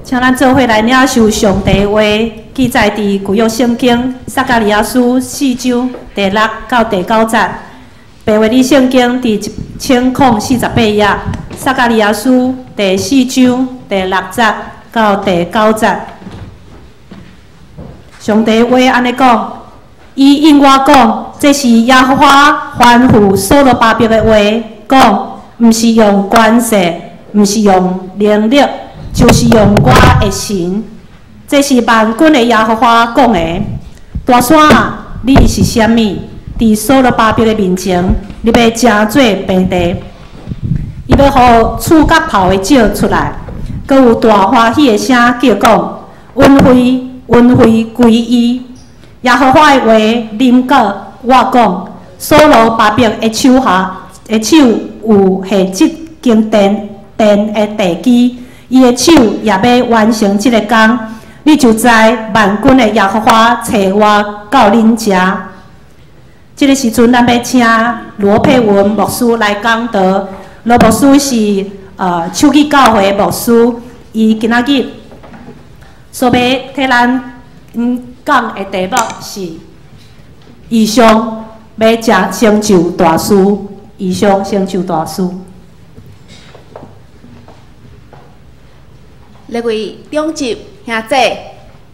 請咱做伙來領受上帝話，記載佇舊約聖經撒迦利亞書四章第六到第九節。白話字聖經佇1048頁，撒迦利亞書第四章第六節到第九節。上帝話按呢講，伊應我講，這是耶和華吩咐所羅巴伯的話，講，毋是用權勢，毋是用能力，就是用我的神。這是萬軍的耶和華講的。大山啊，你是啥物？佇所羅巴伯的面前，你欲成做平地。伊欲予刺角頭的石出來，閣有大歡喜的聲叫講：恩惠，恩惠歸伊。耶和華的話臨到我講，所羅巴伯的手下的手有下這間殿殿的地基，伊的手也欲完成這个工，你就知萬軍的耶和華差我到恁遮。這个時陣，咱欲請羅佩文牧師來講道。羅牧師是手語教會的牧師，伊今仔日所欲替咱講的題目是異象欲成就大事，異象成就大事。各位長執兄姐，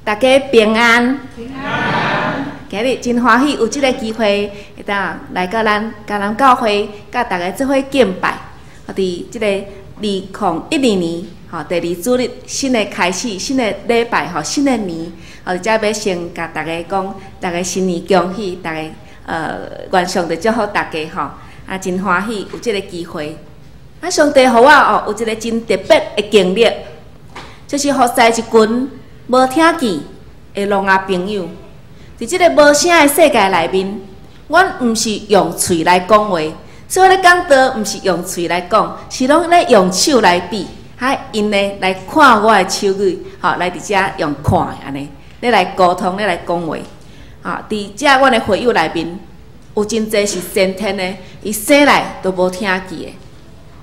大家平安。平安。今日真歡喜有這个機會，會當來到咱迦南教會，佮大家做伙敬拜。佇這个2012年，吼，第二主日新的開始，新的禮拜，吼，新的年，吼，遮欲先共大家講，大家新年恭喜，大家願上帝祝福大家吼，啊，真歡喜有這个機會。啊，上帝予我哦有一个真特別的經歷，就是服侍一群無聽見的聾啞朋友。佇這个無聲的世界內面，阮毋是用喙來講話，所以咧講道毋是用喙來講，是攏咧用手來比，哈，𪜶呢來看我的手語，吼，來佇遮用看的按呢，咧來溝通，咧來講話。吼，佇遮阮的會友內面，有真濟是先天的，伊生來都無聽見的，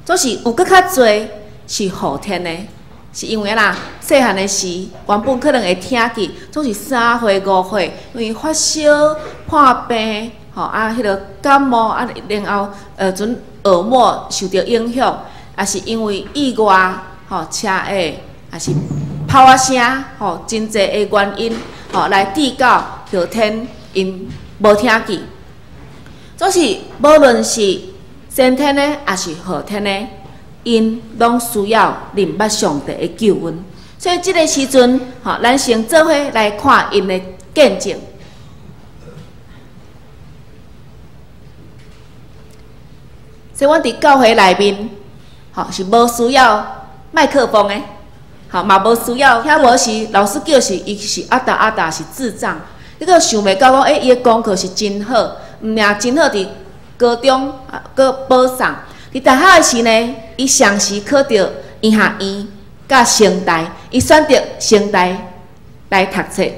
總是有閣較濟是後天的。是因為啦，細漢的時原本可能會聽見，總是3歲5歲，因為發燒、破病，吼啊，彼个感冒啊，然後陣耳膜受著影響，也是因為意外，吼車禍，也是炮仔聲，吼真濟的原因，吼來致到後天𪜶無聽見。總是無論是先天的，抑是後天的，𪜶攏需要認捌上帝的救恩，所以這个時陣，吼，咱先做伙來看𪜶的見證。所以，阮佇教會內面，吼是無需要麥克風的，吼嘛無需要。遐無時老師叫是，伊是阿達阿達是智障，你閣想袂到講，欸，伊的功課是真好，毋爾真好佇高中啊，閣保送。佇大學的時呢，伊同時考著醫學院佮成大，伊選擇成大來讀冊。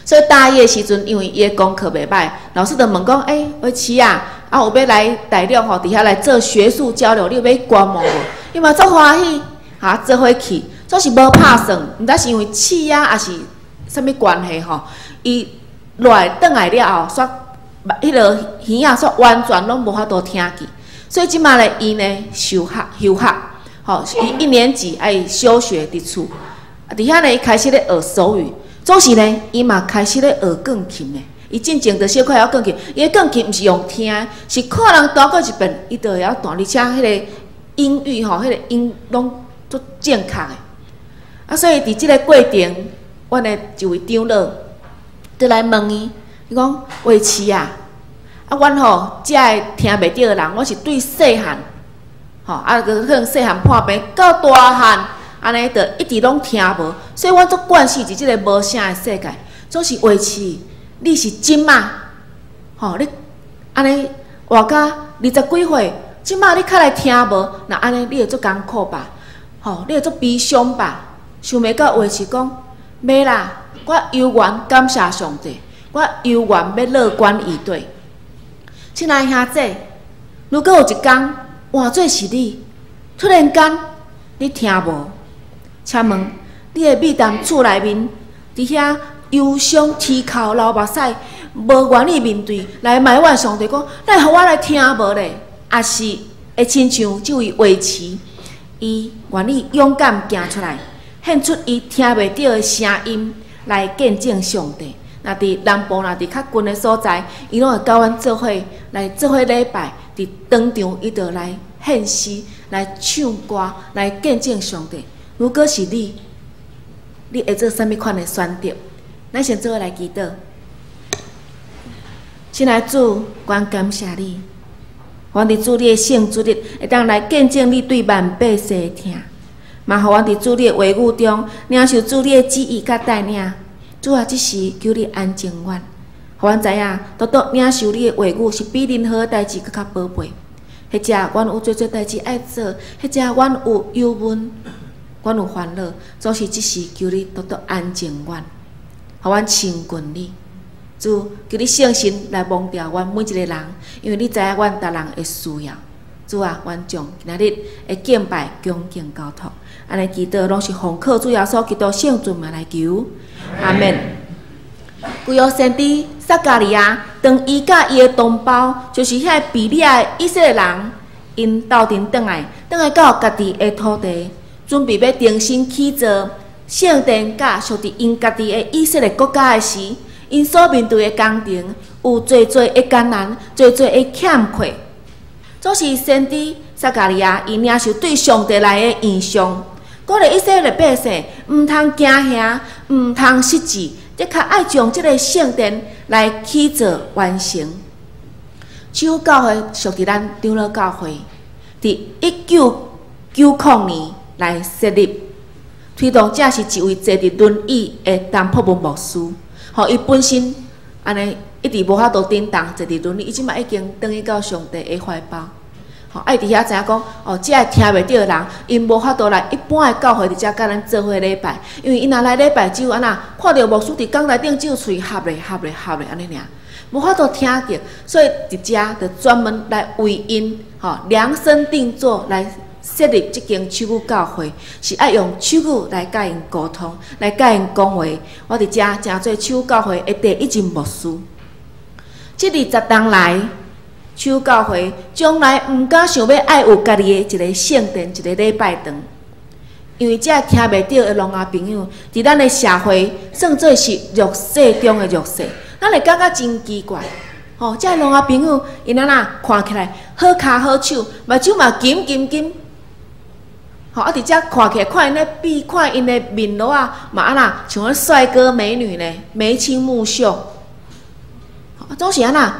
所以大一的時陣，因為伊的功課袂䆀，老師就問講：欸，維持啊，啊有欲來大陸吼，佇遐來做學術交流，你有欲觀摩無？伊嘛足歡喜，哈做伙去，總是無拍算，毋知是因為試啊，抑是啥物關係吼？伊落來轉來了後，煞彼个耳仔煞完全攏無法度聽見。所以這馬咧，伊呢休學，休學，吼，伊一年級愛休學佇厝，佇遐呢，伊開始咧學手語，總是呢，伊嘛開始咧學鋼琴的。伊進前就小可會曉鋼琴，伊的鋼琴毋是用聽的，是看人彈過一遍，伊就會曉彈，而且彼个音域吼，彼个音攏足正確的。啊，所以佇這个過程，阮的一位長老就來問伊，伊講維持啊。啊，阮吼遮个聽袂著的人，阮是對細漢，吼啊，可能細漢破病到大漢，按呢就一直攏聽無，所以阮足慣勢佇這个無聲的世界，總是維持。你是這馬，吼你按呢活到二十幾歲，這馬你較來聽無？若按呢，你會足艱苦吧？吼，你會足悲傷吧？想袂到維持講，袂啦，我猶原感謝上帝，我猶原欲樂觀以對。親愛兄弟，如果有一天換做是你，突然間你聽無，請問你的密談厝內面，佇遐憂傷、啼哭、流目屎，無願意面對，來埋怨上帝講：哪會予我來聽無咧？抑是會親像這位衛士，伊願意勇敢行出來，獻出伊聽袂著的聲音來見證上帝。若佇南部，若佇較近的所在，伊攏會佮阮做伙來做伙禮拜。佇當場，伊就來獻詩、來唱歌、來見證上帝。如果是你，你會做啥物款的選擇？咱先做伙來祈禱。親愛主，阮感謝你，阮佇主你的聖主日會當來見證你對萬百姓的疼，嘛予阮佇主你的話語中領受主你的旨意佮帶領。主啊，這時求你安靜阮，予阮知影，獨獨領受你的話語是比任何代誌閣較寶貝。彼者阮有濟濟代誌愛做，彼者阮有憂悶，阮有煩惱，總是這時求你獨獨安靜阮，予阮親近你。主，求你聖神來摸著阮每一個人，因為你知影阮逐人的需要。主啊，阮將今仔日的敬拜恭敬交託，按呢祈禱攏是奉靠主耶穌基督聖尊名來求，阿門。舊約先知撒迦利亞，當伊佮伊的同胞，就是遐個被擄的以色列人，𪜶鬥陣轉來，轉來到家己的土地，準備欲重新起造聖殿，佮屬佇𪜶家己的以色列國家的時，𪜶所面對的工程有濟濟的艱難，濟濟的欠缺。總是先知撒迦利亞，伊領受對上帝來的異象，鼓勵以色列百姓毋通驚嚇，毋通失志，的確愛將這個聖殿來起造完成。手語教會屬佇咱長老教會，佇1990年來設立，推動者是一位坐佇輪椅的陳柏文牧師。吼，伊本身按呢一直無法度振動，坐佇輪椅，伊這擺已經轉去到上帝的懷抱。吼，愛佇遐知影講，哦，這个聽袂著的人，𪜶無法度來一般的教會佇遮佮咱做伙禮拜，因為𪜶若來禮拜只有按怎，看著牧師佇講台頂只有喙合咧合咧合咧按呢爾，無法度聽著，所以佇遮就專門來為𪜶吼量身定做來設立這間手語教會，是愛用手語來佮𪜶溝通，來佮𪜶講話。我佇遮成做手語教會的第一任牧師。這二十冬來，手語教會從來毋敢想欲愛有家己的一個聖殿，一個禮拜堂，因為這聽袂著的聾啞朋友，佇咱的社會算做是弱勢中的弱勢，咱會感覺真奇怪。吼，這聾啞朋友，𪜶按怎看起來好跤好手，目睭嘛金金金。吼，啊，佇遮看起來，看𪜶咧比，看𪜶的面鱸仔，嘛按怎像咧帥哥美女呢，眉清目秀。啊，總是按怎，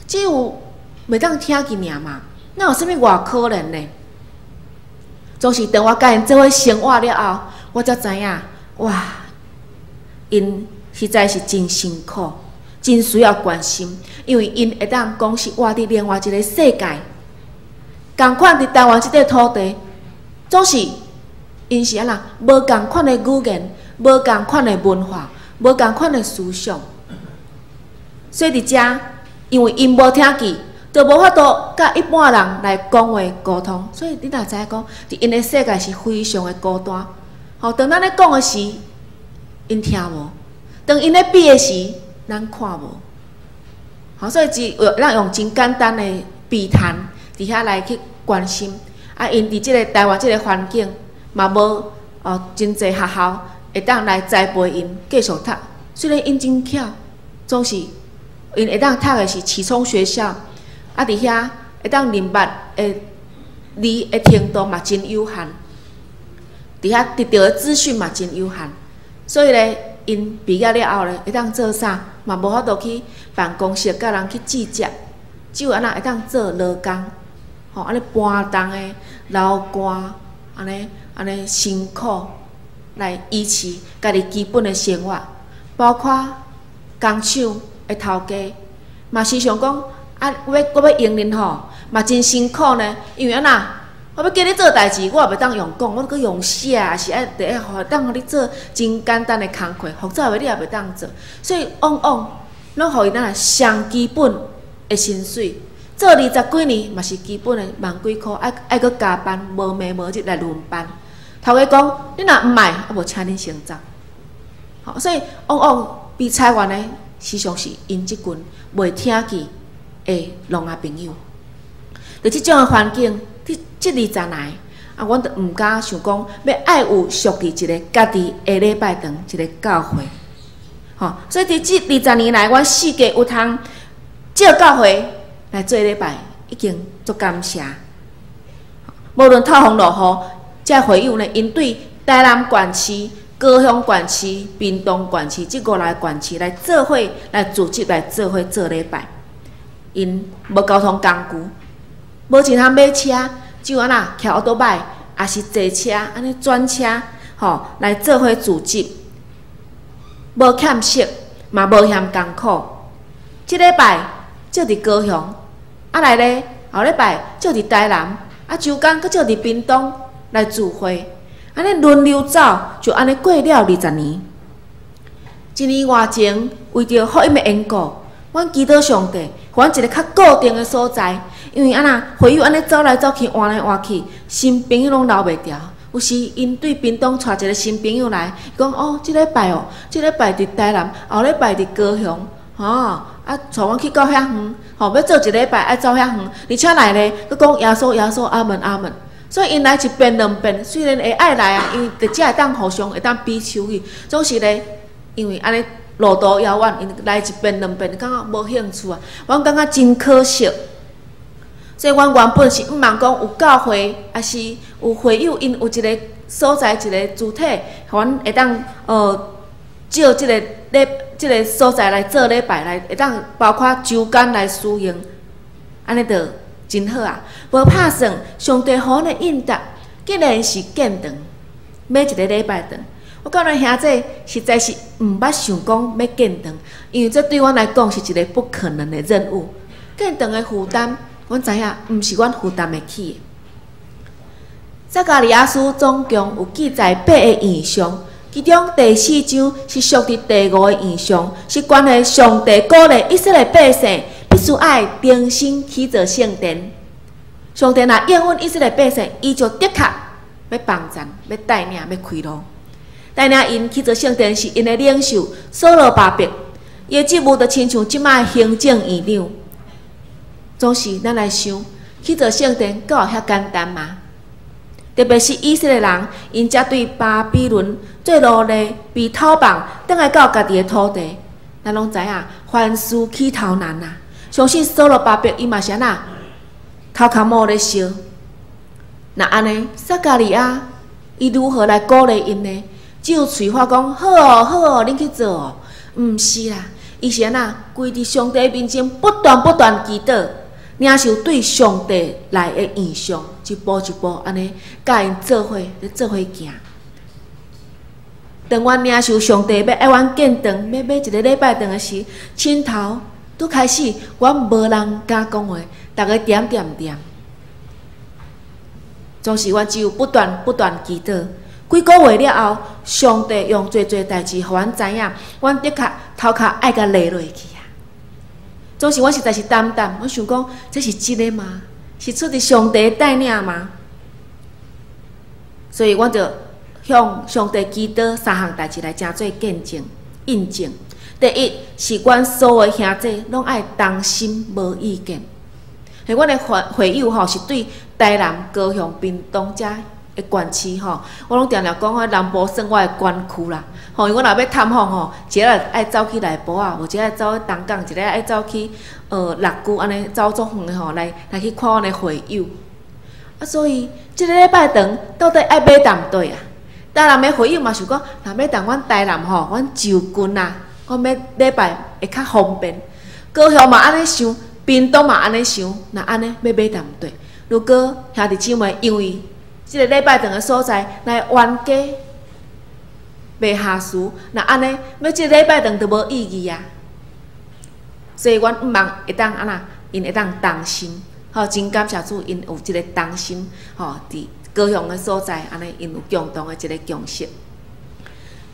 只有袂當聽見爾嘛，哪有啥物偌可憐呢？總是當我佮𪜶做伙生活了後，我才知影，哇，𪜶實在是真辛苦，真需要關心，因為𪜶會當講是活佇另外一個世界，仝款佇台灣這塊土地，總是𪜶是按怎無仝款的語言，無仝款的文化，無仝款的思想，所以佇遮，因為𪜶無聽見，就無法度佮一般人來講話溝通，所以你若知影講，佇𪜶的世界是非常的孤單。吼，當咱咧講的時，𪜶聽無；當𪜶咧比的時，咱看無。吼，所以只咱用真簡單的比談，佇遐來去關心。啊，𪜶佇這个台灣這个環境，嘛無哦真濟學校會當來栽培𪜶繼續讀。雖然𪜶真巧，總是𪜶會當讀的是啟聰學校。啊，佇遐會當認捌的字的程度嘛真有限，佇遐得著的資訊嘛真有限，所以咧，𪜶畢業了後咧，會當做啥？嘛無法度去辦公室佮人去接觸，只有按怎會當做勞工，吼，按呢搬重的、流汗，按呢按呢辛苦來維持家己基本的生活，包括工廠的頭家，嘛時常講。啊，我欲用恁吼，嘛真辛苦呢。因為按怎，我欲叫你做代誌，我也袂當用講，我閣用寫，抑是愛得愛予當予你做真簡單的工課，複雜的你也袂當做。所以往往攏予伊咱上基本的薪水，做二十幾年嘛是基本的萬幾箍，愛愛閣加班，無暝無日來輪班。頭家講，你若毋愛，啊無請恁先走。吼，所以往往被裁員的，時常是𪜶這群袂聽見的聾仔朋友。佇這種的環境，佇這20年來，啊，阮就毋敢想講欲愛有屬佇一个家己的禮拜堂，一个教會。吼，所以佇這二十年來，阮四界有通借教會來做禮拜，已經足感謝。無論透風落雨，這會友呢，𪜶對台南縣市、高雄縣市、屏東縣市這五个縣市來做伙來組織來做伙做禮拜。𪜶無交通工具，無錢通買車，只有按怎騎歐多擺，抑是坐車，按呢轉車，吼來做伙組織。無欠食，嘛無嫌艱苦。這禮拜借佇高雄，啊來咧後禮拜借佇台南，啊周間閣借佇屏東來聚會，按呢輪流走，就按呢過了二十年。一年外前，為著福音的緣故，阮祈禱上帝，予阮一个較固定的所在。因為按怎會友按呢走來走去，換來換去，新朋友攏留袂牢。有時𪜶對屏東帶一个新朋友來，伊講哦，這禮拜哦，這禮拜佇台南，後禮拜佇高雄，吼，啊，帶阮去到遐遠，吼，欲做一禮拜愛走遐遠，而且來咧，閣講耶穌耶穌阿門阿門。所以𪜶來一遍兩遍，雖然會愛來啊，因為佇遮會當互相會當比手語，總是咧，因為按呢路途遙遠，𪜶來一遍兩遍，感覺無興趣啊。阮感覺真可惜。所以，阮原本是向望講有教會，抑是有會友，𪜶有一个所在，一个主體，予阮會當借這个禮這个所在來做禮拜，來會當包括周間來使用，按呢就真好啊！無拍算，上帝予阮的應答，竟然是建堂，欲一个禮拜堂。我佮阮兄姊實在是毋捌想講欲建堂，因為這對阮來講是一个不可能的任務。建堂的負擔，阮知影，毋是阮負擔會起的。撒迦利亞書總共有記載八个異象，其中第四章是屬佇第五个異象，是關係上帝鼓勵以色列百姓必須愛重新起造聖殿。上帝若應允以色列百姓，伊就的確欲幫贊、欲帶領、欲開路。帶領𪜶起造聖殿是𪜶的領袖所羅巴伯，伊的職務就親像這擺行政院長。總是咱來想，起造聖殿敢有遐簡單嗎？特別是以色列人，𪜶才對巴比倫做奴隸，被討放，轉來到家己的土地。咱攏知影，凡事起頭難啊！相信所羅巴伯伊嘛是按怎，頭殼毛咧燒。若按呢，撒迦利亞伊如何來鼓勵𪜶呢？只有喙發講好哦，好哦，恁去做哦。毋是啦，伊是按怎，跪佇上帝面前，不斷不斷祈禱。領受對上帝來的異象，一步一步按呢，佮𪜶做伙咧做伙行。當阮領受上帝欲愛阮建堂，欲買一个禮拜堂的時，前頭拄開始，阮無人敢講話，逐家恬恬恬。總是阮只有不斷不斷祈禱。幾个月了後，上帝用濟濟代誌，予阮知影，阮的確頭殼愛共犁落去啊。總是阮實在是膽膽，我想講這是真的嗎？是出佇上帝帶領嗎？所以阮就向上帝祈禱三項代誌來成做見證、印證。第一是阮所有兄弟攏愛同心無意見。彼阮的會會友吼是對台南、高雄、屏東遮的縣市吼，我攏定定講，南部算我的管區啦。吼，因為我若欲探訪吼，一个愛走去內埔仔，無一個愛走去東港，一个愛走去六龜按呢走足遠的吼，來來去看阮的會友。啊，所以這个禮拜堂到底愛買佗佗啊？台南的會友嘛想講，若欲佇阮台南吼，阮就近啊，阮欲禮拜會較方便。高雄嘛按呢想，屏東嘛按呢想，若按呢欲買佗佗？如果兄弟姊妹因為這个禮拜堂的所在來冤家袂合時，若按呢，欲這个禮拜堂就無意義啊。所以阮向望會當按怎，𪜶會當同心，吼，真感謝主，𪜶有這个同心，吼，佇高雄的所在，按呢，𪜶有共同的一个共識。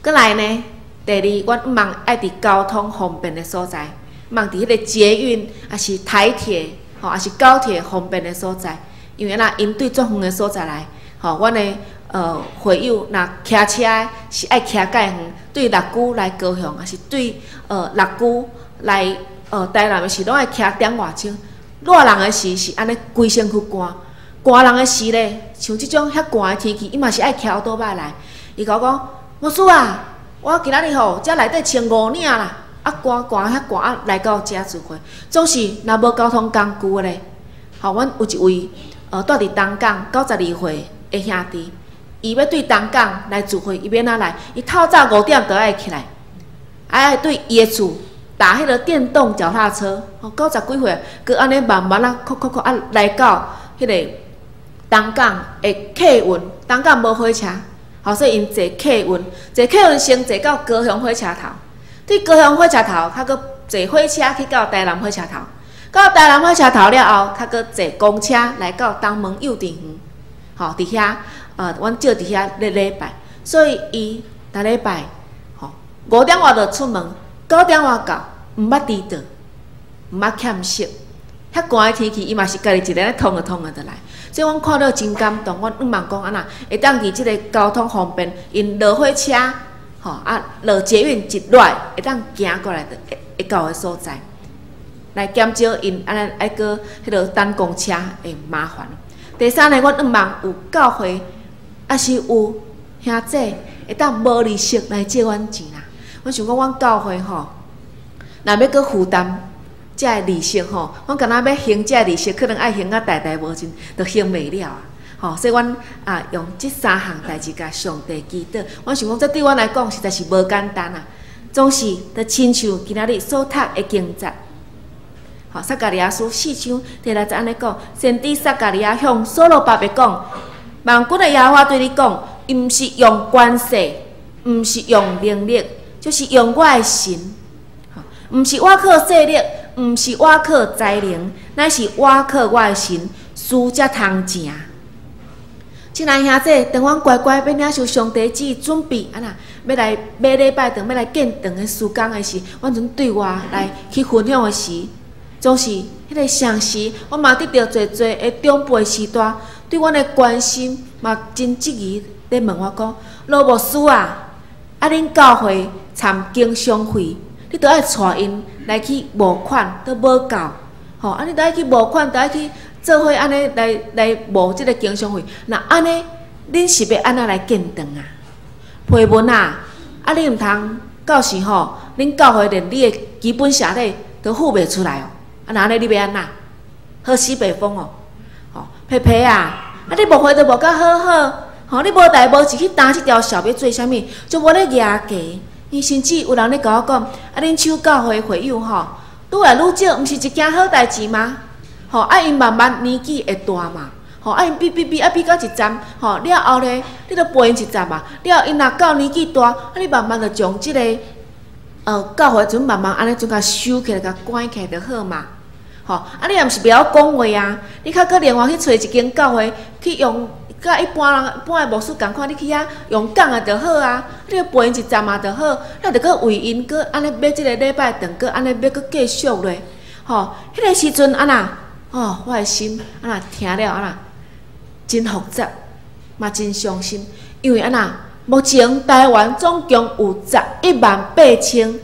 閣來呢，第二，阮向望愛佇交通方便的所在，望佇彼个捷運，抑是台鐵，吼，抑是高鐵方便的所在，因為按怎，𪜶對足遠的所在來，吼，阮的會友若騎車的是愛騎介遠，對六龜來高雄，抑是對六龜來台南的時，攏愛騎點外鐘。熱人的時是按呢規身軀汗，寒人的時咧，像這種遐寒的天氣，伊嘛是愛騎歐多擺來。伊共我講，牧師啊，我今仔日吼，遮內底穿五領啦，啊寒寒遐寒啊來到遮聚會，總是若無交通工具咧。吼，阮有一位蹛佇東港92歲的兄弟，伊欲對東港來聚會，伊欲按怎來？伊透早5點就愛起來，愛對伊的厝踏彼个電動腳踏車，吼，90幾歲，閣按呢慢慢仔，扣扣扣啊來到彼个東港的客運，東港無火車，吼，所以𪜶坐客運，坐客運先坐到高雄火車頭，佇高雄火車頭，較閣坐火車去到台南火車頭，到台南火車頭了後，較閣坐公車來到東門幼稚園，吼，佇遐，阮借佇遐咧禮拜，所以伊逐禮拜，吼，5點外就出門，9點外到，毋捌遲到，毋捌欠席。遐寒的天氣，伊嘛是家己一个咧通就通就來。所以阮看了真感動，阮向望講按怎，會當佇這个交通方便，𪜶落火車，吼啊落捷運一落來，會當行過來就會到的所在，來減少𪜶按呢愛閣彼个等公車的麻煩。第三个，阮向望有教會，抑是有兄弟會當無利息來借阮錢啦。阮想講，阮教會吼，若欲閣負擔這个利息吼，阮敢若欲還這个利息，可能愛還甲代代無盡，都還袂了啊！吼，所以阮啊用這三項代誌共上帝祈禱。阮想講，這對阮來講實在是無簡單啊！總是就親像今仔日所讀的經節，吼，撒迦利亞書四章第六節按呢講，先知撒迦利亞向所羅巴伯講：萬軍的耶和華對你講，毋是用權勢，毋是用能力，就是用我的神，毋是我靠勢力，毋是我靠才能，乃是我靠我的神，事才通成。親愛兄弟，當阮乖乖欲領受上帝旨意，準備按怎欲來買禮拜堂，欲來建堂的事工的時，阮陣對外來去分享的時，總是彼个相時，我嘛得著濟濟的長輩序大對阮的關心，嘛真質疑咧問我講：羅牧師啊，啊恁教會參經商費，你著愛帶𪜶來去募款，都無夠，吼！啊，你著愛去募款，著愛去做伙按呢來來募這个經商費。若按呢，恁是欲按怎來建堂啊？批文啊，啊，你毋通到時吼，恁教會連你的基本社體都付袂出來哦。啊，若按呢你欲按怎？好死白風哦！吼，皮皮啊，啊，你牧會都牧甲好好，吼，你無代無誌去擔這條數欲做啥物？就無咧夯價。伊甚至有人咧共我講，啊，恁手教會會友吼，愈來愈少，毋是一件好代誌嗎？吼，啊，𪜶慢慢年紀會大嘛，吼，啊，𪜶比比比，啊，比到一站，吼，了後咧，你著陪𪜶一站嘛，了後𪜶若到年紀大，啊，你慢慢就將這個，教會陣慢慢按呢陣共收起來，共關起來就好嘛，吼，啊，你也毋是袂曉講話啊，你較閣另外去揣一間教會去用。佮一般人、一般的牧師仝款，你去遐用講的就好啊，你陪𪜶一站嘛就好，你著閣為𪜶閣按呢買這个禮拜堂，閣按呢欲閣繼續落，吼，彼个時陣按怎，哦，我的心按怎聽了按怎，真複雜，嘛真傷心，因為按怎，目前台灣總共有11萬8千，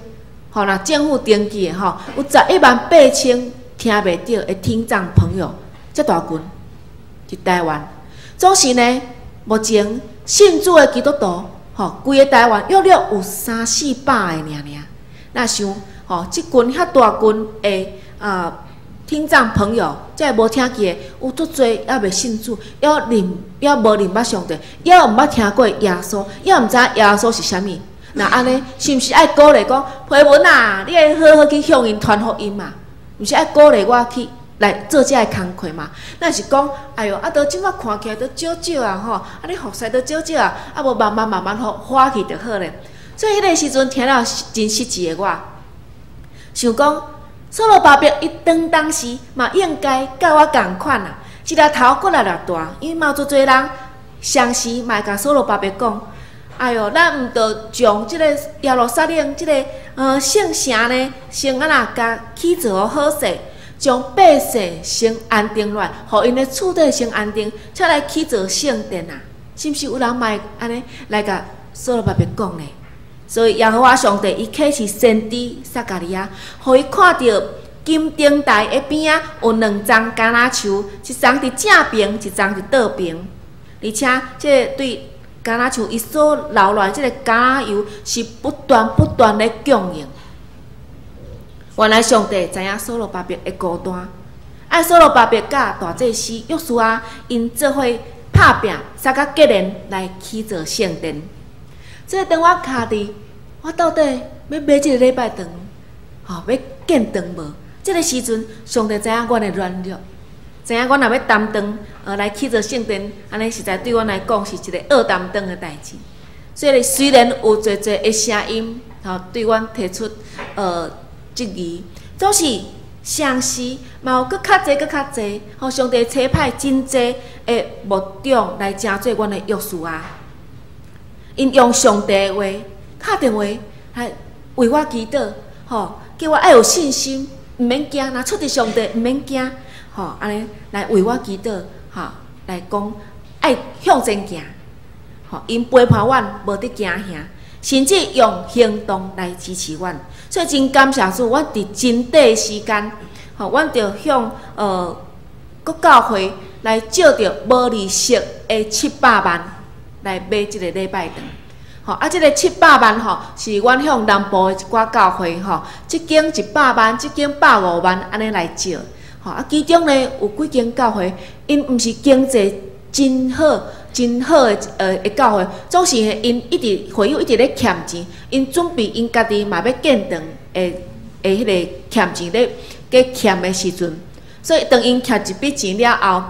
吼，若政府登記的吼，有十一萬八千聽袂著的聽障朋友，遮大群佇台灣。總是呢，目前信主的基督徒，吼，規个台灣約略有三四百个爾爾。若想，吼，這群遐大群的啊聽障朋友，這個無聽見的，有足濟猶未信主，猶認猶無認捌上帝，猶毋捌聽過耶穌，猶毋知影耶穌是啥物。若按呢，是毋是愛鼓勵講，批文啊，你愛好好去向𪜶傳福音嘛？毋是愛鼓勵我去來做這个工課嘛？咱是講，哎喲，啊，都這擺看起來都少少啊，吼，啊，你服侍都少少啊，啊，無慢慢慢慢予化去就好咧。所以彼个時陣聽了真失志的我，想講，所羅巴伯伊當當時嘛應該佮我仝款啊，一粒頭閣來偌大，因為嘛有足濟人相時嘛會共所羅巴伯講，哎喲，咱毋著將這個耶路撒冷這个聖城呢，先按怎共起造好勢。將百姓先安定落來，予𪜶的厝底先安定，才來起造聖殿啊！是毋是有人嘛會按呢來共所羅巴伯講呢？所以耶和華上帝伊啟示先知撒迦利亞，予伊看著金燈臺的邊仔有兩叢橄欖樹，一叢佇正爿，一叢佇倒爿。而且，這個對橄欖樹伊所流落來這個橄欖油是不斷不斷咧供應。原來上帝知影所羅巴伯的孤單，愛所羅巴伯佮大祭司約書亞𪜶做伙拍拚，三甲結連來起造聖殿。所以當我徛佇，我到底欲買這个禮拜堂，吼，欲建堂無？這个時陣，上帝知影阮的軟弱，知影阮若欲擔當，來起造聖殿，按呢實在對阮來講是一個僫擔當的代誌。所以雖然有濟濟的聲音，吼，對阮提出質疑，總是相時嘛有閣較濟、閣較濟，吼，上帝差派真濟的牧長來成做阮的約書亞。𪜶用上帝的話敲電話來為我祈禱，吼，叫我愛有信心，毋免驚，若出佇上帝，毋免驚，吼，按呢來為我祈禱，吼，來講愛向前行，吼，𪜶陪伴阮無得驚嚇，甚至用行動來支持阮，所以真感謝主，阮佇真短時間，吼，阮就向各教會來借著無利息的700萬來買這个禮拜堂。吼，啊，這个七百萬吼，是阮向南部的一寡教會吼，這間100萬，這間150萬，按呢來借。吼，啊，其中呢有幾間教會，𪜶毋是經濟真好、真好的教會，總是𪜶一直會友一直咧欠錢，𪜶準備𪜶家己嘛欲建堂的彼个欠錢咧，閣欠的時陣，所以當𪜶欠一筆錢了後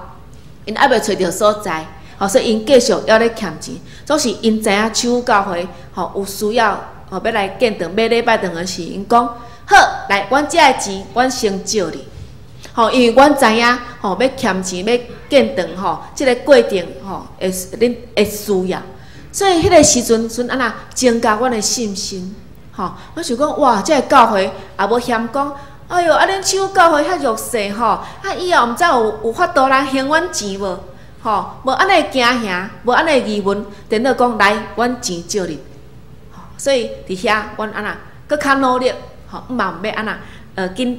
，𪜶猶未揣著所在。吼，所以𪜶繼續猶咧欠錢，總是𪜶知影手教會吼有需要吼，欲來建堂買禮拜堂的時，𪜶講好來，阮遮的錢，阮先借你。吼，因為阮知影吼，欲欠錢欲建堂吼，這个過程吼會恁會需要，所以彼个時陣陣按怎增加阮的信心。吼，我想講哇，這个教會也無嫌講，哎喲，啊恁手教會遐弱勢吼，啊以後毋知有法度來還阮錢無？吼，無按呢驚嚇，無按呢疑問，顛倒講來，阮錢借你。所以佇遐，阮按怎，閣較努力，吼，嘛毋欲按怎，緊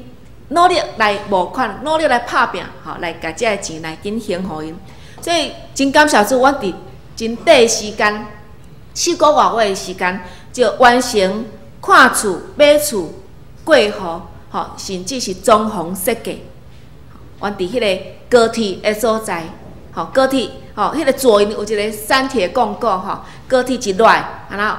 努力來募款，努力來拍拚，吼，來共這个錢來緊還予𪜶。所以真感謝主，阮佇真短時間，4個外月的時間，就完成看厝、買厝、過戶，吼，甚至是裝潢設計。阮佇彼个高鐵的所在。吼，高鐵，吼，彼个左營有一个三鐵共構，吼，高鐵一落來，然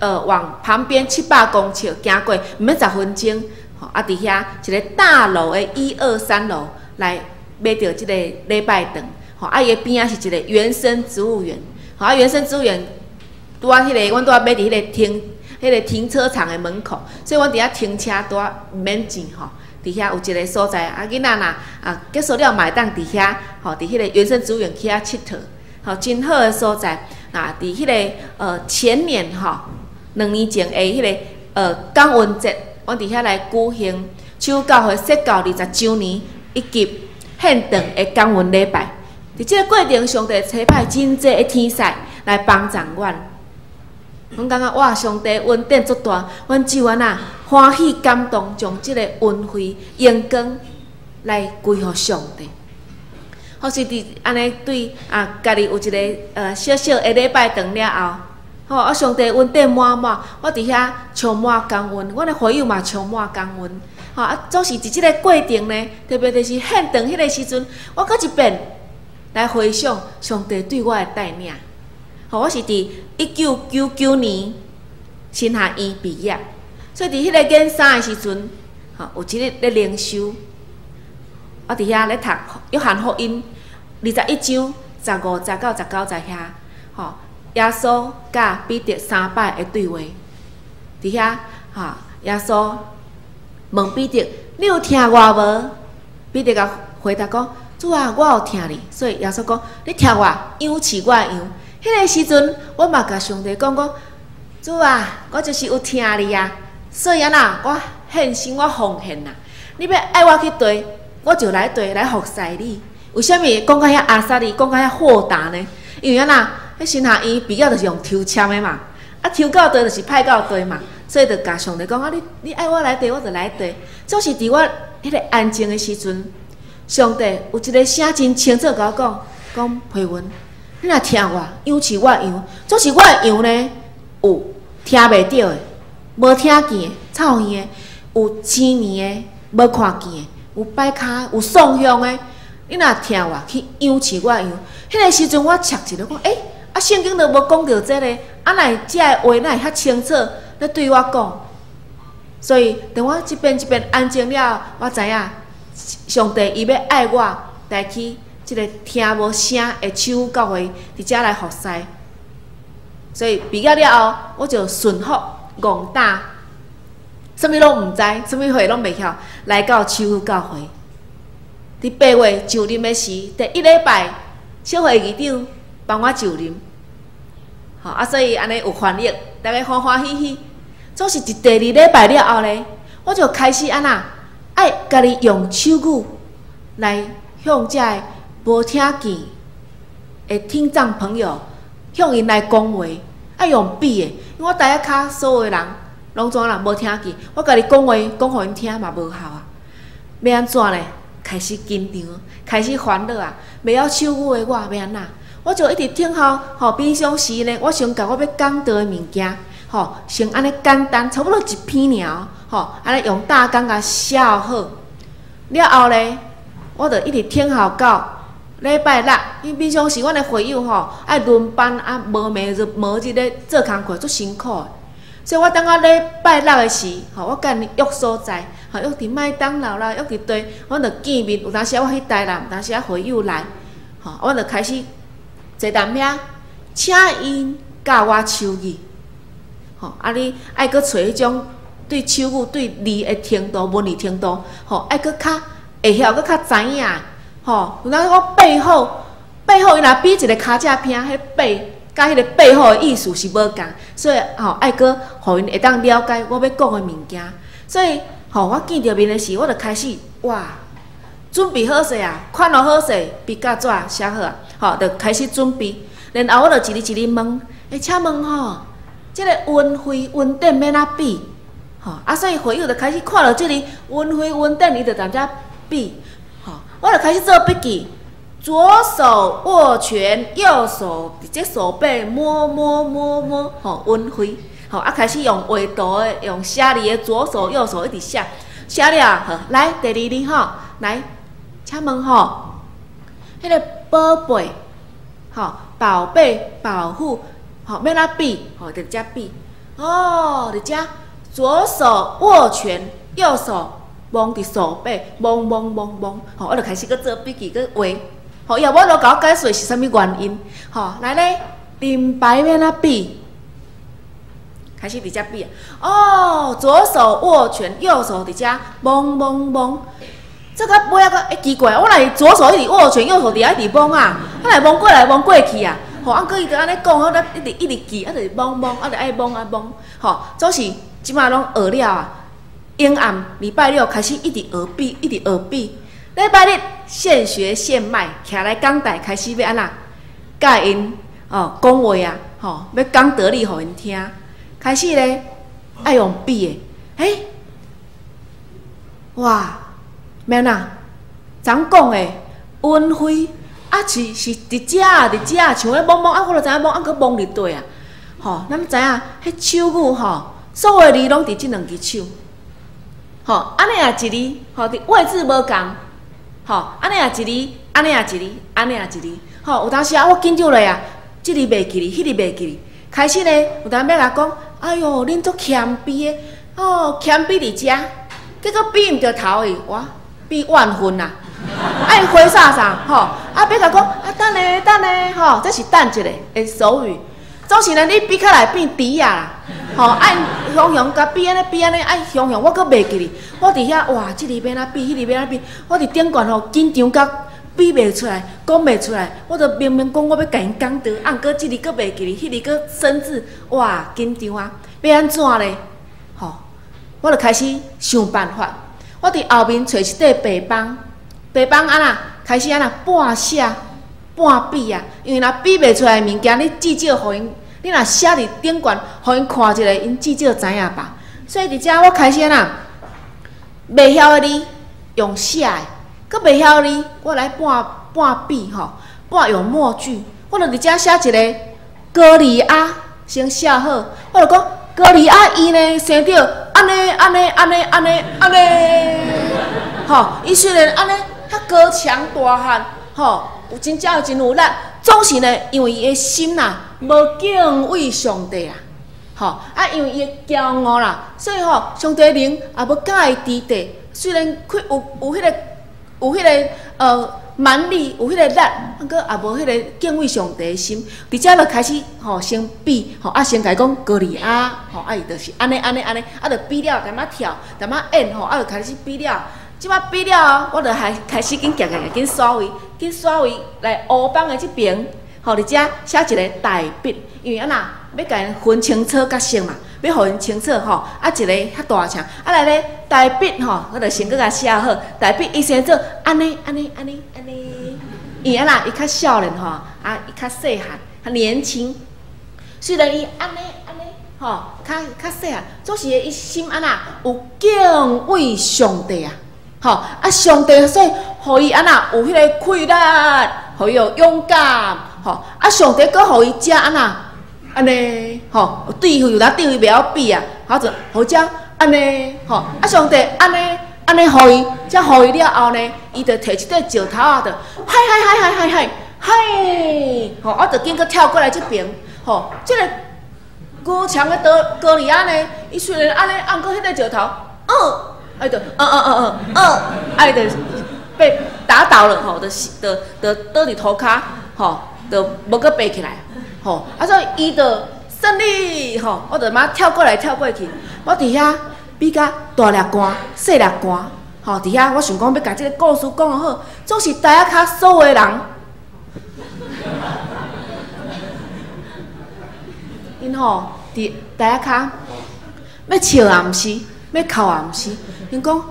後，往旁邊700公尺行過，毋免10分鐘，吼，啊，佇遐一个大樓的一二三樓來買著這个禮拜堂，吼，啊，伊的邊仔是一個原生植物園，吼，啊，原生植物園拄仔彼个，阮拄仔買佇彼个停，彼个停車場的門口，所以阮佇遐停車拄仔毋免錢，吼。佇遐有一个所在，啊，囡仔若啊結束了嘛會當佇遐，吼，佇彼个原生植物園去遐𨑨迌，吼，真好的所在。啊，佇彼个前年吼，2年前的彼个感恩節，阮佇遐來舉行手教會設教20週年以及獻堂的感恩禮拜。佇這个過程，上帝差派真濟的天使來幫助阮。阮感覺哇，上帝恩典足大，阮只有按怎歡喜感動，將這个恩惠榮光來歸予上帝。或是佇按呢對啊，家己有一个小小的禮拜堂了後，吼啊，上帝恩典滿滿，我佇遐充滿感恩，阮的會友嘛充滿感恩，吼啊，總是佇這个過程呢，特別就是獻堂彼个時陣，我閣一遍來回想上帝對我的帶領。吼，我是佇1999年神學院畢業，所以佇彼个研三的時陣，吼有一日咧靈修，我佇遐咧讀約翰福音21章15節到19節遐，吼，耶穌佮彼得三擺的對話，佇遐，吼，耶穌問彼得：你有疼我無？彼得共回答講：主啊，我有疼你。所以耶穌講：你疼我，養飼我的羊。彼个時陣，我嘛共上帝講講，主啊，我就是有疼你啊，所以按怎，我獻身，我奉獻啊。你欲愛我去綴，我就來綴來服侍你。為啥物講甲遐阿薩利，講甲遐豁達呢？因為按怎，彼神學院畢業就是用抽籤的嘛，啊抽到佗就是派到佗嘛，所以就共上帝講啊，你愛我來佗，我就來佗。總是佇我彼個安靜的時陣，上帝有一个聲真清楚共我講，講培文，你若聽我，養飼我羊，總是我的羊呢，有聽袂著的，無聽見的，臭耳的，有青耳的，無看見的，有擺跤，有喪向的。你若聽我去養飼我羊，彼个時陣我插一个講，欸，啊聖經都無講著這个，啊哪會這个話哪會遐清楚咧對我講？所以當我這邊這邊安靜了，我知影上帝伊欲愛我來去這个聽無聲的手語教會佇遮來服侍。所以畢業了後，我就順服戇膽，啥物攏毋知，啥物貨攏袂曉，來到手語教會。佇8月就任的時，第一禮拜，小會議長幫我就任，吼啊，所以按呢有翻譯，逐家歡歡喜喜。總是佇第二禮拜了後咧，我就開始按怎，愛家己用手語來向遮个無聽見的聽障朋友，向𪜶來講話，愛用比的，因為我台仔跤所有的人攏怎啦無聽見，我家己講話講予𪜶聽嘛無效啊，欲按怎咧？開始緊張，開始煩惱啊！袂曉手語的我欲按怎？我就一直聽候，吼，平常時呢，我先共我欲講道的物件，吼，先按呢簡單，差不多一篇爾，吼，按呢用大綱共寫好。了後咧，我就一直聽候到禮拜六，因為平常時阮的會友吼愛輪班啊，無暝日無日咧做工課，足辛苦的。所以我等到禮拜六的時，吼，我共𪜶約所在，吼，約佇麥當勞啦，約佇佗，阮就見面。有當時我去台南，有當時會友來，吼，阮就開始坐踮遐，請𪜶教我手語，吼，啊，你愛閣揣彼種對手語對字的程度、文字程度，吼，愛閣較會曉，閣較知影，吼。有當我背後背後，伊若比一个跤脊片，彼背佮彼个背後的意思是無仝，所以吼愛閣予𪜶會當了解我欲講的物件。所以吼，我見著面的時，我就開始哇，準備好勢啊，款落好勢，筆佮紙寫好啊，吼，就開始準備。然後我就一字一字問，欸，請問吼，這个雲輝雲頂欲按怎比？吼，啊，所以會友就開始看著這个雲輝雲頂，伊就踮遮比，吼，我就開始做筆記。左手握拳，右手佇這手背摸摸摸摸，吼，雲輝，吼，啊，開始用畫圖的，用寫字的，左手右手一直寫，寫了好，來第二字吼，來，請問吼，彼个寶貝，吼，寶貝保護，吼，欲按怎比，吼，佇遮比，哦，佇遮左手握拳，右手摸佇手背，摸摸摸摸，吼，我就開始閣做筆記，閣畫。吼，伊也無法度共我解釋是啥物原因。吼，來咧，林牌欲按怎比？開始佇遮比啊！哦，左手握拳，右手佇遮摸摸摸。這個尾仔閣會奇怪，我若是左手一直握拳，右手佇遐一直摸啊，我來摸過來摸過去啊。吼，啊，閣伊就按呢講，我咧一直一直記，啊，就是摸摸，啊，就愛摸啊摸。吼，總是這擺攏學了啊。陰暗禮拜六開始一直學比，一直學比。禮拜日現學現賣，徛來講台開始欲按怎？共𪜶哦講話啊，吼，欲講道理予𪜶聽。開始咧愛用比的，欸，哇，欲按怎？昨講的雲輝啊是是佇遮啊，佇遮啊，像咧摸摸啊，我就知影摸啊，閣摸佇佗啊？吼，咱知影彼手語吼，所有字攏佇這兩支手，吼，按呢也一字，吼，佇位置無仝。吼，按呢也一字，按呢也一字，按呢也一字，吼，有當時啊，我緊張落啊，這字袂記哩，彼字袂記哩。開始咧，有當欲共講，哎喲，恁足謙卑的，哦，謙卑佇遮，結果比毋著頭去，哇，比怨恨啊，愛花灑啥，吼，啊，欲共講，啊，等下，等下，吼，這是等一下的手語。總是呢，你比較來變豬仔啦，吼，愛雄雄共比按呢比按呢，愛雄雄，我閣袂記哩。我佇遐哇，這字欲按怎比，彼字欲按怎比，我佇頂懸吼緊張甲比袂出來，講袂出來。我就明明講我欲共𪜶講道，啊，毋過這字閣袂記哩，彼字閣生字，哇，緊張啊！欲按怎咧？吼，我就開始想辦法。我佇後面揣一塊白板，白板按怎開始按怎半寫，半比啊，因為若比袂出來的物件，你至少予𪜶，你若寫佇頂懸，予𪜶看一下，𪜶至少知影吧。所以佇遮我開始按怎，袂曉的字用寫的，閣袂曉的字，我來半半比吼，半用默劇。我就佇遮寫一個歌利亞，先寫好，我就講歌利亞伊呢生著按呢按呢按呢按呢按呢，吼，伊雖然按呢較高強大漢，吼，有真正真有力，總是呢，因為伊的心呐無敬畏上帝啊，吼，啊，因為伊的驕傲啦，所以吼，上帝靈也無佮伊佇地。雖然佢有彼個蠻力，有彼個力，毋過也無彼個敬畏上帝的心。佇遮就開始吼，先比吼，啊，先共伊講歌利亞，吼，啊，伊就是按呢按呢按呢，啊，就比了，淡仔跳，淡仔演吼，啊，就開始比了。這擺比了，我就還開始緊行行緊刷位，緊刷位來烏幫的這邊，吼，佇遮寫一個大筆，因為按怎欲共𪜶分清楚角色嘛，欲予𪜶清楚吼，啊，一个較大聲，啊來咧大筆吼，我就先閣共寫好，大筆伊生做按呢按呢按呢按呢，因為按怎伊較少年吼，啊伊較細漢，較年輕，雖然伊按呢按呢吼，較較細漢，總是伊心按怎有敬畏上帝啊，吼啊上帝所以予伊按怎有彼个氣力，予伊有勇敢，吼啊上帝閣予伊食按怎。按呢，吼，對付有當對付袂曉比啊，好就予遮按呢，吼，啊上帝按呢按呢予伊，才予伊了後呢，伊就提一塊石頭啊，就嗨嗨嗨嗨嗨嗨嗨，吼，我就緊閣跳過來這邊，吼，這个高強的歌利亞呢，伊雖然按呢，按過彼個石頭，嗯，啊伊就嗯嗯嗯嗯嗯，啊伊就被打倒了，吼，就倒佇塗跤，吼，就無閣爬起來。吼，啊所以伊就勝利，吼，我就嘛跳過來跳過去，我佇遐比較大粒汗、細粒汗，吼，佇遐我想講欲共這个故事講好，總是台仔跤所有的人，𪜶吼佇台仔跤欲笑也毋是，欲哭也毋是，𪜶講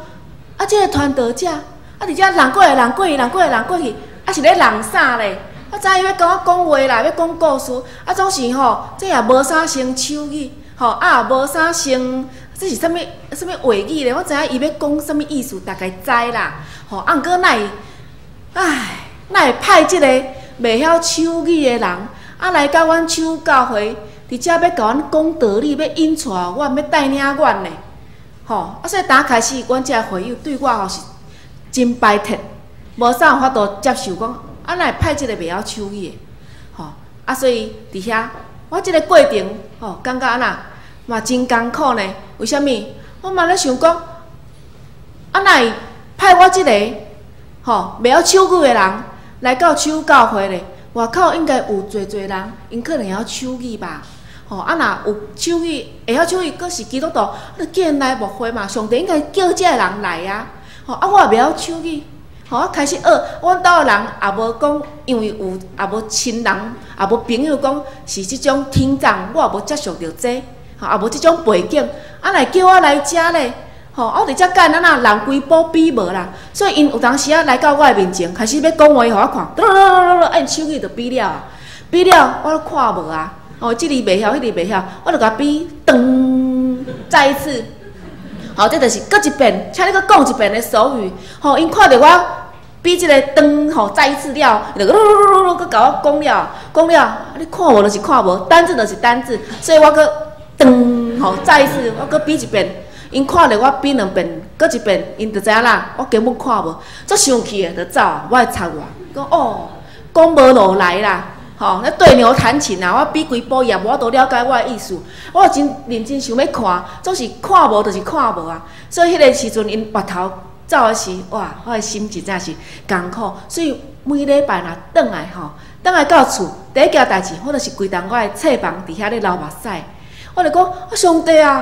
啊，這个傳道者，啊佇遮人過來人過去，人過來人過去，啊是咧弄啥咧？我知伊欲共我講話啦，欲講故事，啊總是吼，這也無啥先手語，吼啊也無啥先，這是啥物啥物話語咧？我知影伊欲講啥物意思，大概知啦，吼啊毋過哪會，唉，哪會派這个袂曉手語的人，啊來到阮手教會，佇遮欲共阮講道理，欲引帶阮，欲帶領阮呢？吼啊所以打開始，阮這个會友對我吼是真排斥，無啥有法度接受講。啊，哪會派這个袂曉手語的，吼啊，所以佇遐，我這个過程，吼，感覺按怎嘛真艱苦呢？為啥物？我嘛咧想講，啊，哪會派我這個，吼，袂曉手語的人來到手教會咧？外口應該有濟濟人，𪜶可能會曉手語吧？吼，啊，若有手語，會曉手語，閣是基督徒，你叫𪜶來牧會嘛？上帝應該叫這个人來啊！吼，啊，我也袂曉手語。吼，我開始學，阮兜的人也無講，因為有也無親人，也無朋友講是這種聽障，我也無接觸著這，吼，也無這種背景，啊，若叫我來遮咧，吼，我佇遮干按怎人規寶比無啦，所以𪜶有當時仔來到我的面前，開始欲講話予我看，嘟嘟嘟嘟，按手語就比了啊，比了我看無啊，哦，這裡袂曉，彼裡袂曉，我就共比，噔，再一次，好，這就是閣一遍，請你閣講一遍的手語，吼，𪜶看著我。比這個噔吼，再一次了，伊就嚕嚕嚕嚕，閣共我講了，講了，你看無就是看無，單字就是單字，所以我閣噔吼，再一次，我閣比一遍，𪜶看著我比兩遍，閣一遍，𪜶就知影啦，我根本看無，足生氣的就走，無愛插我，講哦，講無路來啦，吼，咧對牛彈琴啊，我比規晡也無法度了解我的意思，我真認真想欲看，總是看無就是看無啊，所以彼个時陣𪜶回頭走的時，哇！我的心真正是艱苦，所以每禮拜若轉來吼，轉來到厝，第一件代誌，我就是規當我的冊房佇遐咧流目屎。我就講，啊上帝啊，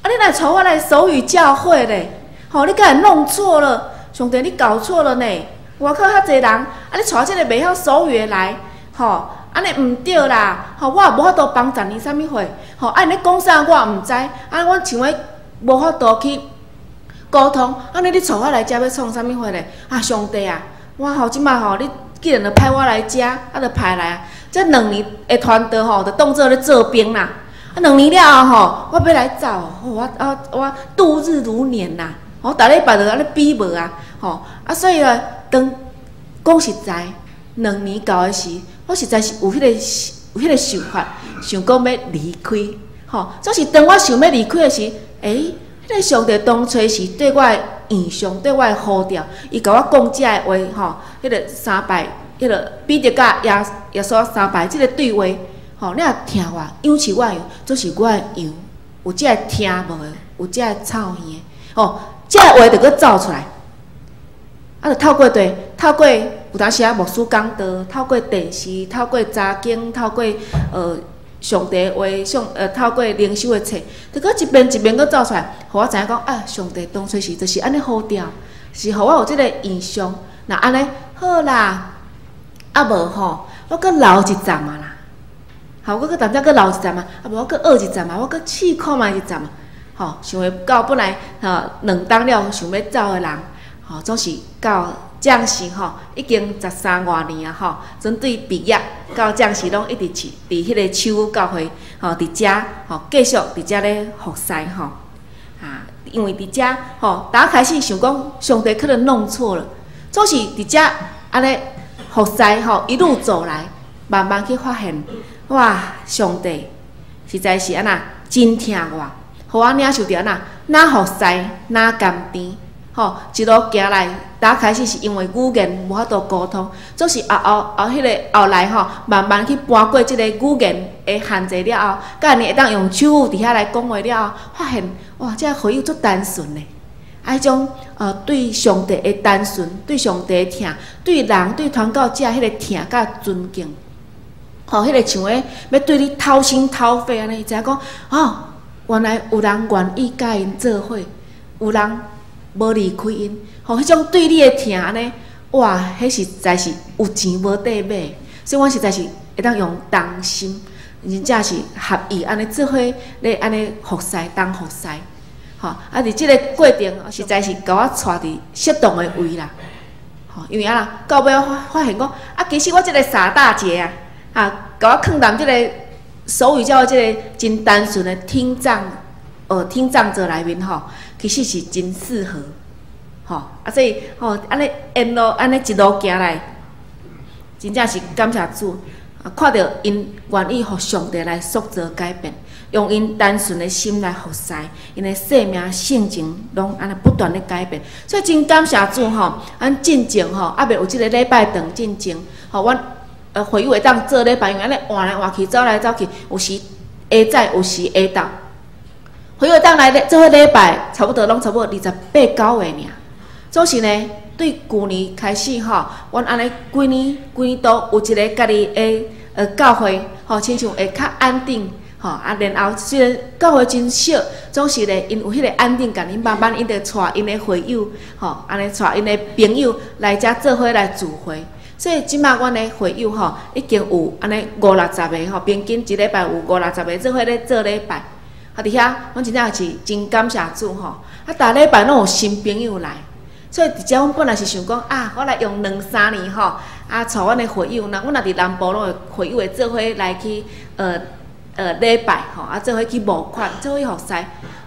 啊你哪會帶我來手語教會咧？吼，你敢會弄錯了？上帝，你搞錯了呢！外口遐濟人，啊你帶這個袂曉手語的來，吼，按呢毋對啦！吼，我也無法度幫助你啥物貨，吼，啊𪜶咧講啥我也毋知，啊阮像咧無法度去溝通，按呢你帶我來遮欲創啥物貨咧？啊，上帝啊，我吼這擺吼，你既然就派我來遮，啊，就派來啊。這兩年的傳道吼，就當做咧做兵啦。啊，兩年了後吼，我欲來走，我度日如年啦。我逐禮拜就按呢比無啊，吼啊，所以啊，當講實在，兩年到的時，我實在是有彼個想法，想講欲離開，吼。總是當我想欲離開的時，欸，彼個上帝當初是對我的異象，對我的呼召，伊共我講這个話，吼，彼個三擺，彼個彼得佮耶穌三擺這個對話，吼，你若聽我，養飼我的羊，總是我的羊，有這个聽無的，有這个草耳的，吼，這个話就閣走出來，啊，就透過對，透過有當時啊牧師講道，透過電視，透過查經，透過上帝話，透過靈修的冊，就閣一遍一遍閣走出來，予我知影講啊，上帝當初時就是按呢呼召，是予我有這個異象。若按呢好啦，啊無吼，我閣留一陣啊啦，好，我閣淡薄閣留一陣啊，啊無我閣學一陣啊，我閣試看覓一陣啊，吼，想袂到本來吼2冬了想欲走的人，吼，總是到這時吼，已經十三外年啊吼，針對畢業到這時攏一直佇彼個手語教會吼，佇遮吼繼續佇遮咧服侍吼，啊，因為佇遮吼，打開始想講上帝可能弄錯了，總是佇遮按呢服侍吼，一路走來，慢慢去發現，哇，上帝實在是按怎真疼我，予我領受著按怎，若服侍若甘甜。吼，一路行來，打開始是因為語言無法度溝通，總是後後後彼個後來吼，慢慢去搬過這個語言的限制了後，佮𪜶會當用手語佇遐來講話了後，發現哇，這個會友足單純的，啊，彼種對上帝的單純，對上帝的疼，對人對傳教者彼個疼佮尊敬，吼，彼個像咧欲對你掏心掏肺按呢，知影講哦，原來有人願意佮𪜶做伙，有人無離開𪜶，吼，彼種對你的疼按呢，哇，彼實在是有錢無得買，所以阮實在是會當用同心，真正是合意按呢做伙咧按呢服侍當服侍，吼，啊，佇這個過程實在是共我帶佇適當的位啦，吼，因為啊啦，到尾我發現講，啊，其實我這個傻大姐啊，啊，共我囥踮這個手語教會這個真單純的聽障者內面吼，其實是真適合，吼啊，所以吼，按呢沿路按呢一路行來，真正是感謝主，啊，看著𪜶願意予上帝來塑造改變，用𪜶單純的心來服侍，𪜶的生命性情攏按呢不斷咧改變，所以真感謝主吼，阮進前吼，猶未有這個禮拜堂進前，吼，阮會友會當做禮拜，因為按呢換來換去，走來走去，有時下早，有時下晝。會友當來咧做伙禮拜，差不多攏差不多二十八九個爾。總是呢，對舊年開始吼，阮按呢規年規年都有一个家己的教會，吼，親像會較安定，吼啊，然後雖然教會真少，總是咧𪜶有彼個安定感，𪜶慢慢𪜶就帶𪜶的會友，吼，按呢帶𪜶的朋友來遮做伙來聚會。所以這馬阮的會友吼，已經有按呢五六十个吼，平均一禮拜有五六十个做伙咧做禮拜。啊，佇遐，阮真正是真感謝主吼！啊，逐禮拜攏有新朋友來，所以佇遮阮本來是想講啊，我來用兩三年吼，啊，帶阮的會友，若阮若佇南部攏會會友會做伙來去禮拜吼，啊，做伙去募款，做伙服侍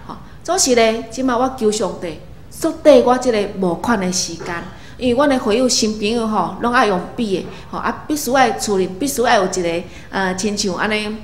吼。總是咧，這馬我求上帝縮短我這個募款的時間，因為阮的會友新朋友吼，攏愛用筆的吼，啊，必須愛厝裡必須愛有一個親像按呢。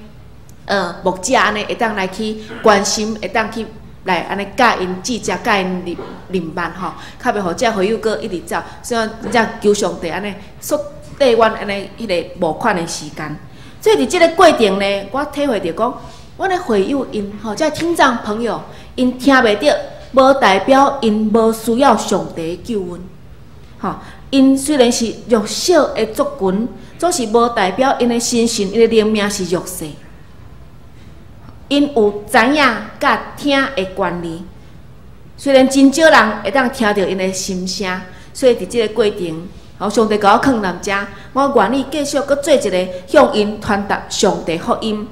牧者按呢會當來去關心，會當去來按呢教𪜶姊姊，教𪜶認認捌吼，較袂予這會友閣一直走。所以真正求上帝按呢縮短阮按呢彼個募款的時間。所以佇這個過程呢，我體會著講，阮的會友𪜶吼，這聽障朋友𪜶聽袂著，無代表𪜶無需要上帝的救恩。吼，𪜶雖然是弱小的族群，總是無代表𪜶的身心、𪜶的靈命是弱勢。𪜶有知影佮聽的權利，雖然真少人會當聽著𪜶的心聲，所以佇這個過程，吼，上帝共我囥踮遮，我願意繼續閣做一个向𪜶傳達上帝福音，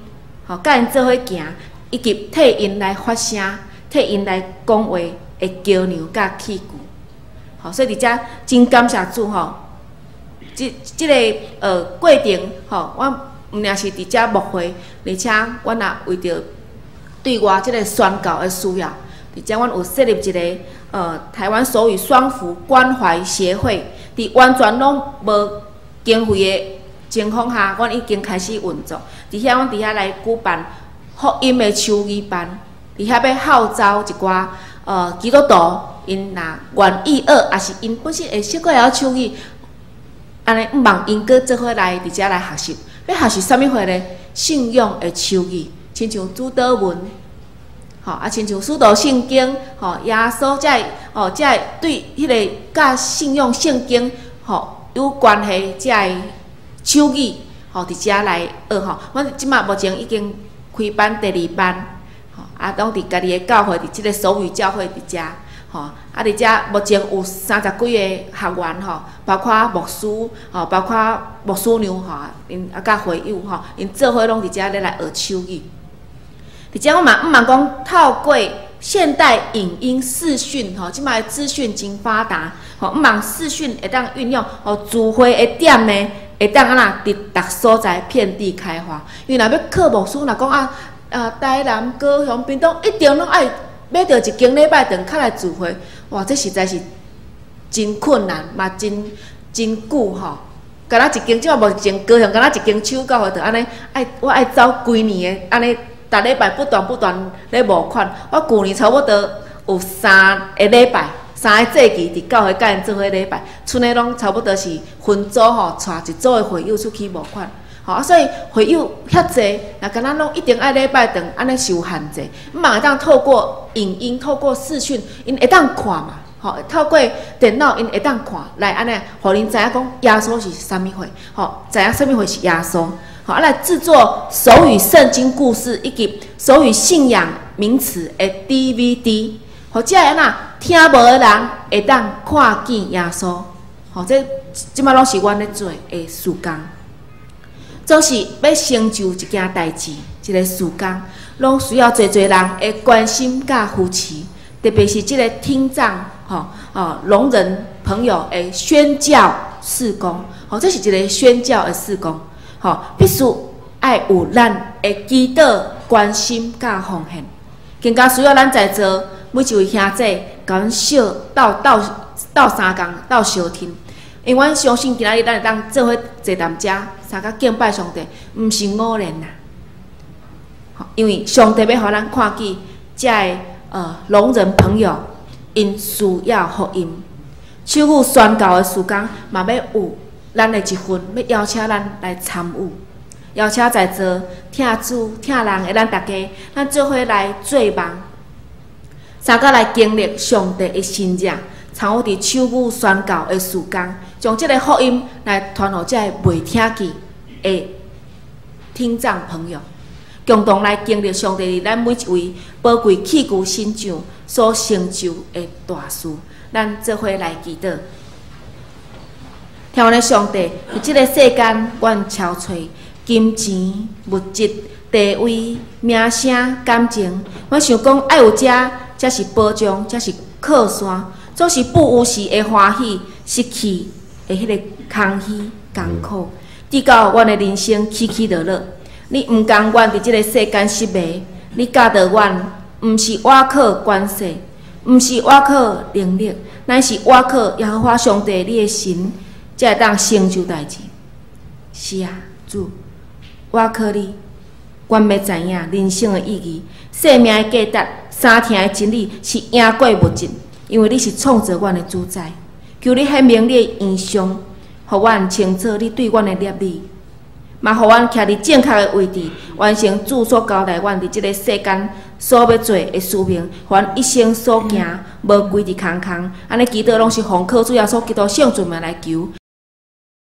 吼，佮𪜶做伙行，以及替𪜶來發聲、替𪜶來講話的橋梁佮器具。吼，所以佇遮真感謝主吼，這個過程吼，阮毋爾是佇遮牧會，而且阮也為著對外這个宣教的需要，佇遮阮有設立一个台灣手語雙福關懷協會，佇完全攏無經費的情況下，阮已經開始運作。佇遐，阮佇遐來舉辦福音的手語班，佇遐欲號召一寡基督徒，𪜶若願意學，抑是𪜶本身會小可會曉手語，按呢，向望𪜶閣做伙來佇遮來學習。欲學習啥物貨咧？信仰的手語，親像主禱文，吼啊，親像使徒聖經，吼，耶穌這个吼，這个對彼个佮信仰聖經吼有關係這个手語，吼，佇遮來學吼。阮這馬目前已經開班第二班，吼，啊，攏佇家己的教會，佇這个手語教會佇遮，吼，啊，佇遮目前有三十幾个學員吼，包括牧師，吼，包括牧師娘吼，𪜶啊佮會友吼，𪜶做伙攏佇遮咧來學手語。佇遮我嘛向望講，透過現代影音視訊吼，這擺資訊真發達，吼，向望視訊會當運用，予聚會的點呢，會當按怎佇逐所在遍地開花。因為若欲靠牧師，若講啊啊台南、高雄、屏東，一定攏愛欲著一間禮拜堂較來聚會，哇，這實在是真困難，嘛真真久吼。敢若一間這擺目前高雄，敢若一間手語教會，就按呢愛我愛走規年的按呢。逐禮拜不斷不斷咧募款，我舊年差不多有三个禮拜，三個祭期佇教會佮𪜶做伙禮拜，賰的攏差不多是分組吼，帶一組的會友出去募款，吼啊，所以會友遐濟，若敢若攏一定愛禮拜堂，按呢是有限制。向望會當透過影音、透過視訊，𪜶會當看嘛，吼，透過電腦𪜶會當看，來按呢，予𪜶知影講耶穌是啥物貨，吼，知影啥物貨是耶穌。吼，啊來製作手語聖經故事以及手語信仰名詞的 DVD，予這个按怎聽無的人會當看見耶穌。吼，這這擺攏是阮咧做的事工，總是欲成就一件代誌，一个事工，攏需要濟濟人的關心佮扶持，特別是這个聽障吼哦聾人朋友的宣教事工，吼，這是一个宣教的事工。吼，必須愛有咱的祈禱、關心佮奉獻，更加需要咱在座每一位兄弟，共阮小鬥鬥鬥相共鬥相挺，因為阮相信今仔日咱會當做伙坐踮遮，相佮敬拜上帝，毋是偶然啦。因為上帝欲予咱看見，這个聾人朋友，𪜶需要福音，手語宣教的事工嘛欲有咱的一份，欲邀請咱來參與，邀請在座疼主疼人的咱逐家，咱做伙來做夢，相佮來經歷上帝的神蹟，參與佇手語宣教的事工，將這个福音來傳予這个袂聽見的聽障朋友，共同來經歷上帝佇咱每一位寶貴器具身上所成就的大事。咱做伙來祈禱。天父的上帝，佇這个世間，阮搜揣金錢、物質、地位、名聲、感情，阮想講愛有這，才是保障，才是靠山，總是不有時的歡喜，失去的彼个空虛、艱苦，直到阮的人生起起落落。你毋甘願佇這个世間失迷，你教導阮，毋是倚靠權勢，毋是倚靠能力，乃是倚靠耶和華上帝你的神，才會當成就代誌。是啊，主，倚靠你，阮欲知影人生的意義、生命的價值、相疼的真理是贏過物質，因為你是創造阮的主宰。求你顯明你的異象，予阮清楚你對阮的立意，嘛予阮徛佇正確的位置，完成主所交代阮佇這个世間所欲做的使命，予阮一生所行無規佇空空。按呢祈禱攏是奉靠主耶穌基督聖尊名來求。